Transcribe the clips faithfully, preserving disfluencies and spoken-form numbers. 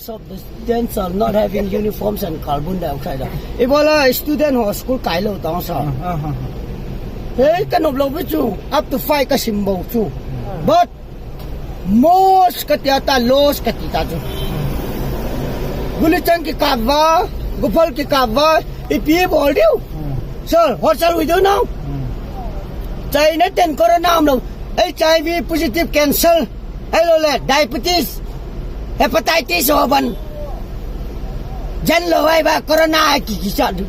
Of the students are not having uniforms and carbon dioxide. Ibola student ho school kai lou tang sa. Hey, ka nop lou bu chu. Up to five ka sim bou chu. But most ka tia ta, loss ka ti ta chu. Guli chang ki kap va, gupal ki kap va, ipi bol diu. Sir, what shall we do now? China ten corona um lou. H I V positive, cancer. Hello le, diabetes, hepatitis ho ban. Jan lou ai ba corona ki ki cha du.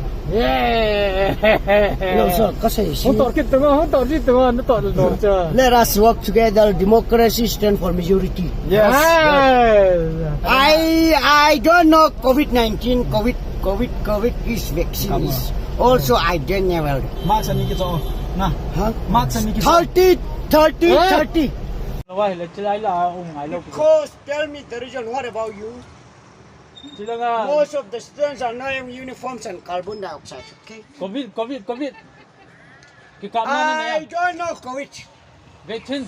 Lo sir, ka sei si. Hung tor kit tung, hung tor kit tung, na tor lo cha. Let us work together. Democracy stand for majority. Yes. I I don't know COVID nineteen, COVID, COVID, COVID is vaccine is also I don't know. Mark sani ki cho. Na. Huh? Mark sani ki cho. Thirty, thirty, thirty. Lo wa le chilai la um ngai lo. Because tell me the reason. What about you? Chilanga. Most of the students are not wearing uniforms and carbon dioxide. Okay. COVID, COVID, COVID. Ki kap na ni. I don't know COVID. Vaccine.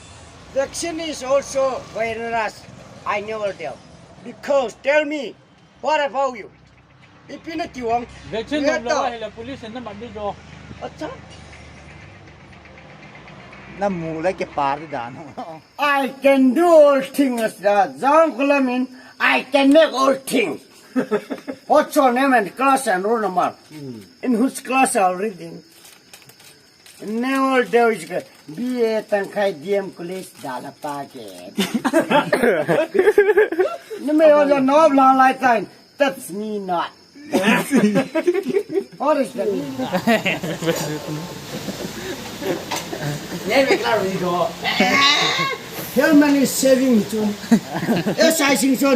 Vaccine is also virus. I never tell. Because tell me, what about you? Ipi na ti vang. Vaccine nom lou ahile police na mat di jo. Acha. Na mu le ke par di dan. I can do all things, Jangkholam in. I can make all things. What's your name and class and roll number? In whose class are you reading? Never do it. B A Tangkhai D M College Dalapa ke. Ni me yo no la lai tain. That's me not. What is that? Never clarity go. Helmet is saving chu. Yes, I think so.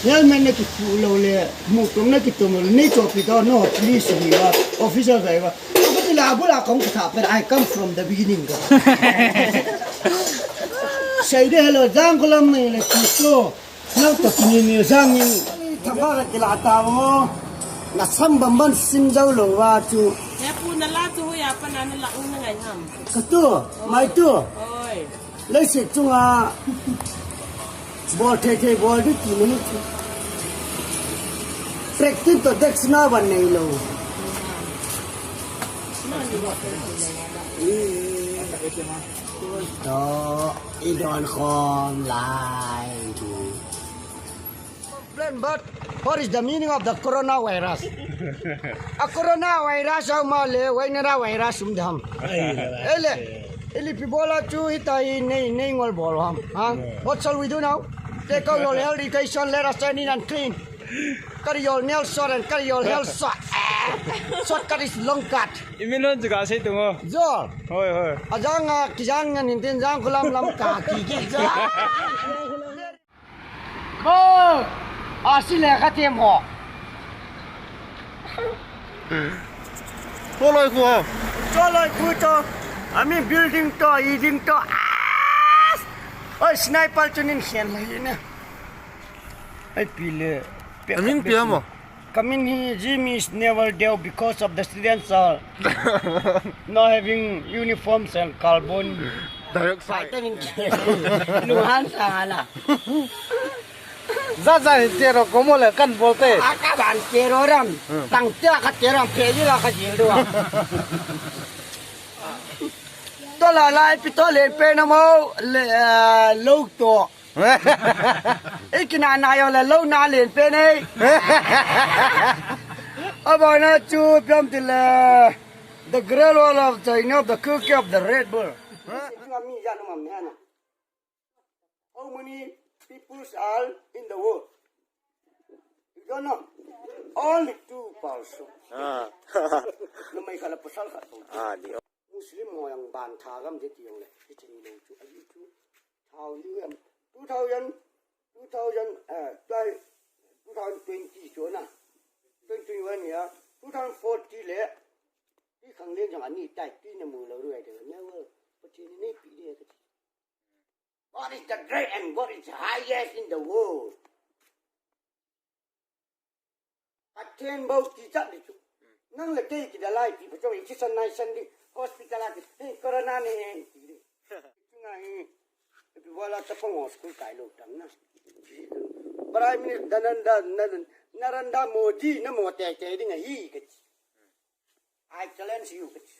Helmet na kipu lou le, mutum na kitum lou, nei chopi to, no, please, hi va, officer vai va. Ako tila bula kong kata, but I come from the beginning ka. Sai de hello, Jangkholam nei le kiso. Nang to kini ni jang ni. Thapa ka kila ta mo. Na sam bam ban sim jau lou va chu. Ya pu na la chu ya pa na na la u na ngai ham. Ka tu, mai tu. Oi. Leiset chunga bol thei thei bol di ti mani chu. Practice to dek sina ban nei lou. To, i don khom lai. Plan, but what is the meaning of the coronavirus? A coronavirus au ma le, wainera virus um dam. Ele, ili pi bola chu hita hi nei, nei ngol bol ham. Ha? What shall we do now? Take out your health education, let us turn in and clean. Cut your nail short and cut your hair short. Eh, shortcut is long cut. Imilon juga sei tungo. Jol. Hoi, hoi. Ajang a, kijang ngan hintin Jangkholam lam ka ki ki. Ko, a si le ka tem ho. Ko loi khu ho. Ko loi khu to. Ami building to, building to. Ah! Oi, sniper chu nin khen lai ne. Ai pi le. Amin pi amo. Kamin hi Jimmy is never there because of the students are not having uniforms and carbon dioxide. Vitamin K. Luhan sangala. Za za ni tero komo le kan bolte. Aka ban tero ram. Tang te aka tero ram peli la ka jil do. To la lai pi to le pe na mo le, ah, lo to. Ikina na yo le lo na len pe nei. Abana chu piam ti le. The Great Wall of China, the cookie of the Red Bull. How many peoples are in the world? You don't know? Only two person. Ah. Numei khat le pasal khat. Ah, di. Muslim ho jong ban tha gam de ti jong le. Hiche ni lo chu. Ahi chu. Thao ni em. Two thousand, two thousand, eh, twi-, two thousand twenty chu na. Twenty twenty-one ya. Two thousand forty le. Twi khang leng jong ani tai twi na mu lo ruai de. Never. Pathen in nei pi de ka ti. God is the great and God is the highest in the world. Pathen bou ti chat di chu. Nang le kei kida lai ti pachong i kisan nai san di hospital a ki, "Hey, corona ne," ti di. Chunga hi. Wala chapang ho school kai lou tam na. Prime Minister Narendra, Narendra Modi na mo tei tei ding ahi kati. I challenge you kati.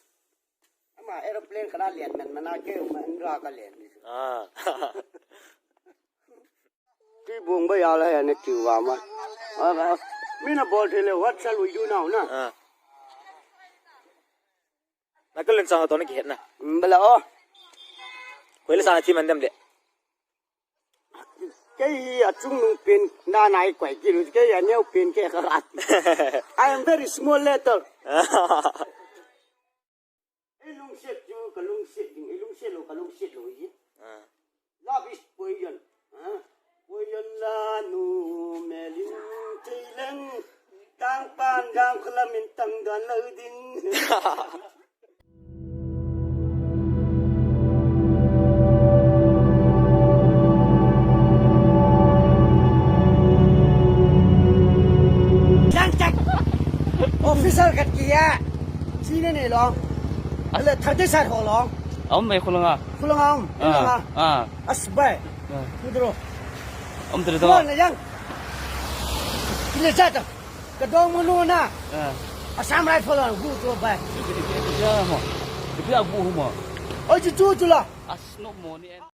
Ama aeroplane kana lian man mana ke ma Indira ka lian ni. Ah. Ti bong ba ya la ya ne ti wa ma. Ah, ah. Mi na bol thei le, what shall we do now na? Ah. Na kalen sa to na ki het na. Mm, bala o. Ko le sa ti man dem le. Kei hi achungnung pen na nai kwai ki lu, kei hi aneo pen kei ka ati. I am very small letter. Ei lungset chu ka lungset ding, ei lungset lou ka lungset lou hi. Ah. Love is poison. Ha? Poison la nu melin thei leng. Tang pan dang khala min tang dan lou ding. Chang chang. Officer khat kia. Sine ne long. Ale thirty side ho long. Om me khulanga. Khulanga om. Ah, ah. Asbai. Ah. Kudro. Om tere to. Khulanga yang. Kile jata. Kadong mo no na. Ah. Assam Rifle ang gu to bai. Ipi, ipi, ipi, ipi mo. Ipi agu mo. Oi chu chu chu la. As no mo ni en.